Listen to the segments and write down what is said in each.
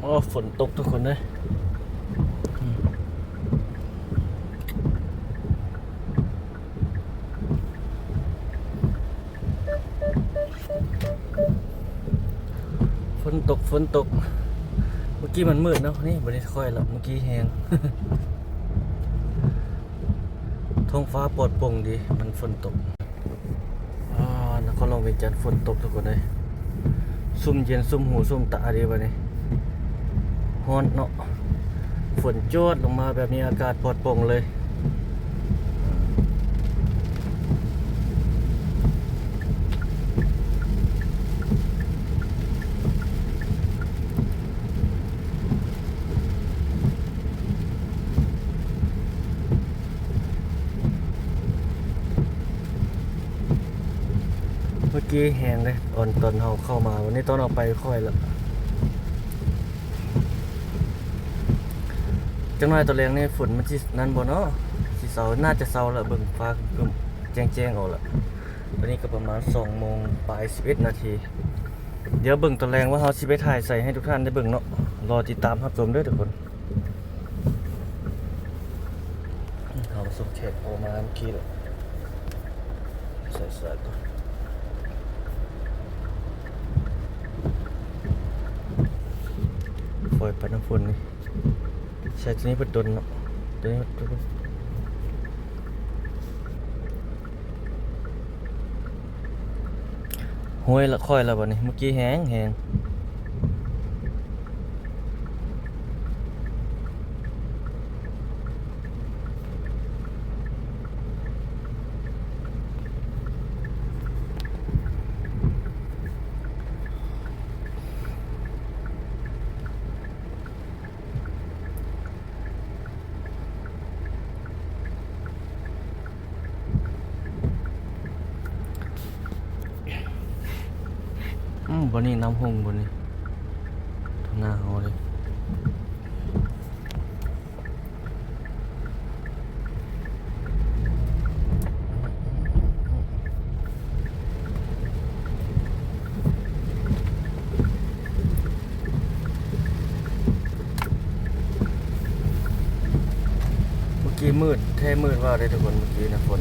ໂອ້ ຝົນຕົກທຸກຄົນເອີຍ ອືມ ຝົນຕົກ ຝົນຕົກ ເມື່ອກີ້ມັນມືດເນາະ ນີ້ ບັດນີ້ຄ່ອຍລະ ເມື່ອກີ້ແຮງ ທ້ອງຟ້າປອດໂປ່ງດີ ມັນຝົນຕົກ. ອາ ນະຄອນຫຼວງວຽງຈັນຝົນຕົກທຸກຄົນເອີຍ ຊຸ່ມເຢັນຊຸ່ມຫູຊຸ່ມຕາເດ້ບັດນີ້ ຮ້ອນເນາະ ຝົນຈວດລົງມາແບບນີ້ ອາກາດປອດໂປ່ງເລີຍ. ເມື່ອກີ້ແຮງເດ້ ຕອນ ຕອນເຮົາເຂົ້າມາ ວັນນີ້ຕອນອອກໄປຄ່ອຍລະ ຈັກໜ້ອຍຕອນແລງນີ້ຝົນມັນຊິນັ້ນບໍ່ເນາະ ຊິເຊົາ ໜ້າຈະເຊົາລະ ເບິ່ງຟ້າຄຶ້ມໆ ແຈ້ງໆອອກລະ ຕອນນີ້ກໍປະມານສອງໂມງປາຍສິບເອັດນາທີ ດຽວເບິ່ງຕອນແລງວ່າເຮົາຊິໄປຖ່າຍໃສໃຫ້ທຸກທ່ານໄດ້ເບິ່ງເນາະ ລໍຕິດຕາມຮັບຊົມເດີທຸກຄົນ. ເຮົາສົ່ງແຂກອອກມາເມື່ອກີ້ແຫຼະ ໃສ່ເສື້ອກ່ອນ ຟອຍປັດນ້ຳຝົນນີ້ ໃສ່ຕົວນີ້ເພິ່ນດົນເນາະ ຕົວນີ້ເພິ່ນ ຫ້ວຍລະ ຄ່ອຍລະບັດນີ້ ເມື່ອກີ້ແຮງໆ. ອືມ ບ່ອນນີ້ນ້ຳຫົ່ງ ບ່ອນນີ້ ທົ່ງນາເຮົາເດ້. ເມື່ອກີ້ມືດ ແທ້ມືດວ່າວເດ້ທຸກຄົນ ເມື່ອກີ້ນະຝົນ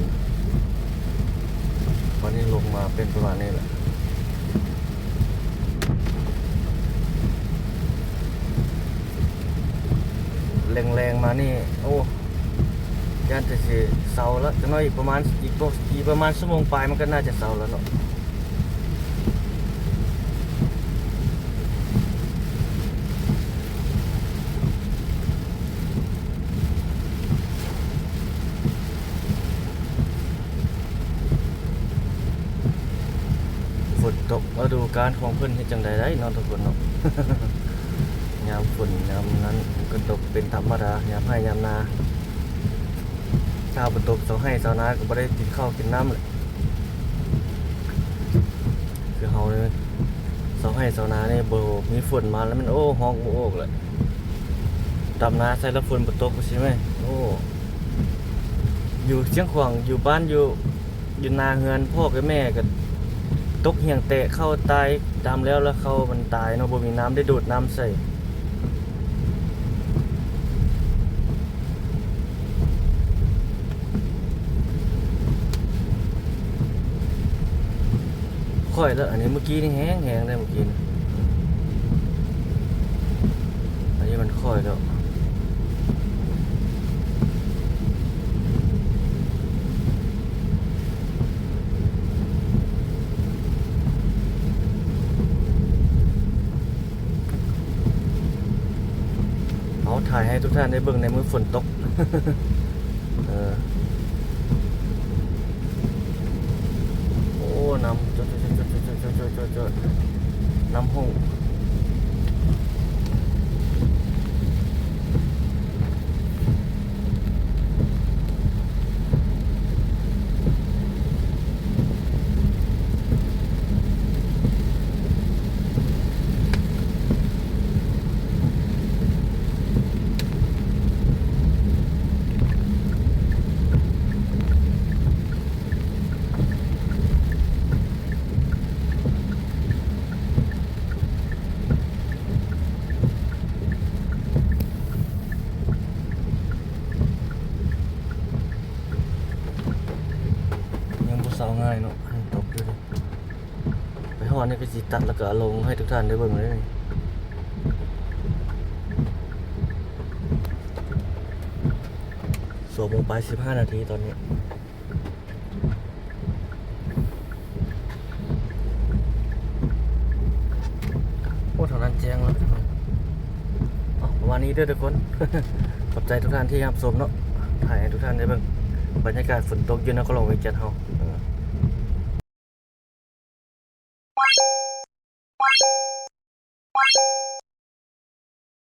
ວັນນີ້ລົງມາເປັນປະມານນີ້ແຫຼະ ແລງໆມານີ້ ໂອ້ ຢ້ານແຕ່ຊິເຊົາລະ ຈັກໜ້ອຍອີກປະມານ ອີກ ອີກປະມານຊົ່ວໂມງປາຍມັນກໍໜ້າຈະເຊົາລະເນາະ. ຝົນຕົກ ລະດູການຂອງເພິ່ນເຮັດຈັ່ງໃດໄດ້ເນາະທຸກຄົນເນາະ ຍາມຝົນຍາມນັ້ນກໍຕົກເປັນທຳມະດາ ຍາມໄຮ່ຍາມນາ ຖ້າບໍ່ຕົກຊາວໄຮ່ຊາວນາກໍບໍ່ໄດ້ກິນເຂົ້າກິນນ້ຳແຫຼະ ຄືເຮົານີ້ຊາວໄຮ່ຊາວນານີ້ບໍ່ມີຝົນມາແລ້ວມັນ ໂອ້ ຮ້ອງໂອກໆແຫຼະ ດຳນາໃສ່ລະຝົນບໍ່ຕົກຊິແມ່ ໂອ້ ຢູ່ຊຽງຂວາງ ຢູ່ບ້ານ ຢູ່ ຢູ່ໜ້າເຮືອນພໍ່ກັບແມ່ກໍຕົກຮຽງແຕກ ເຂົ້າຕາຍ ດຳແລ້ວ ແລ້ວເຂົ້າມັນຕາຍເນາະ ບໍ່ມີນ້ຳໄດ້ດູດນ້ຳໃສ່ ຄ່ອຍແລ້ວ ອັນນີ້ເມື່ອກີ້ນີ້ແຮງໆເດ້ ເມື່ອກີ້ນີ້ ອັນນີ້ມັນຄ່ອຍແລ້ວ ເອົາ ຖ່າຍໃຫ້ທຸກທ່ານໄດ້ເບິ່ງໃນມື້ຝົນຕົກ ເອີ ໂອ້ ນ້ຳ ຈວດໆ ນ້ຳຫົ່ງ ໂ ໄປເນາະ ໃຫ້ຕົກຢູ່ເດ້. ໄປຮອດນີ້ກໍຊິຕັດ ແລ້ວກໍເອົາລົງໃຫ້ທຸກທ່ານໄດ້ເບິ່ງເລີຍ. ສອງໂມງປາຍສິບຫ້ານາທີຕອນນີ້. ໂອ້ ທາງນັ້ນແຈ້ງແລ້ວ. ເອົາ ປະມານນີ້ເດີທຸກຄົນ. ຂອບໃຈທຸກທ່ານທີ່ຮັບຊົມເນາະ. ຖ່າຍໃຫ້ທຸກທ່ານໄດ້ເບິ່ງບັນຍາກາດຝົນຕົກຢູ່ນະຄອນຫຼວງວຽງຈັນເຮົາ. ເອີ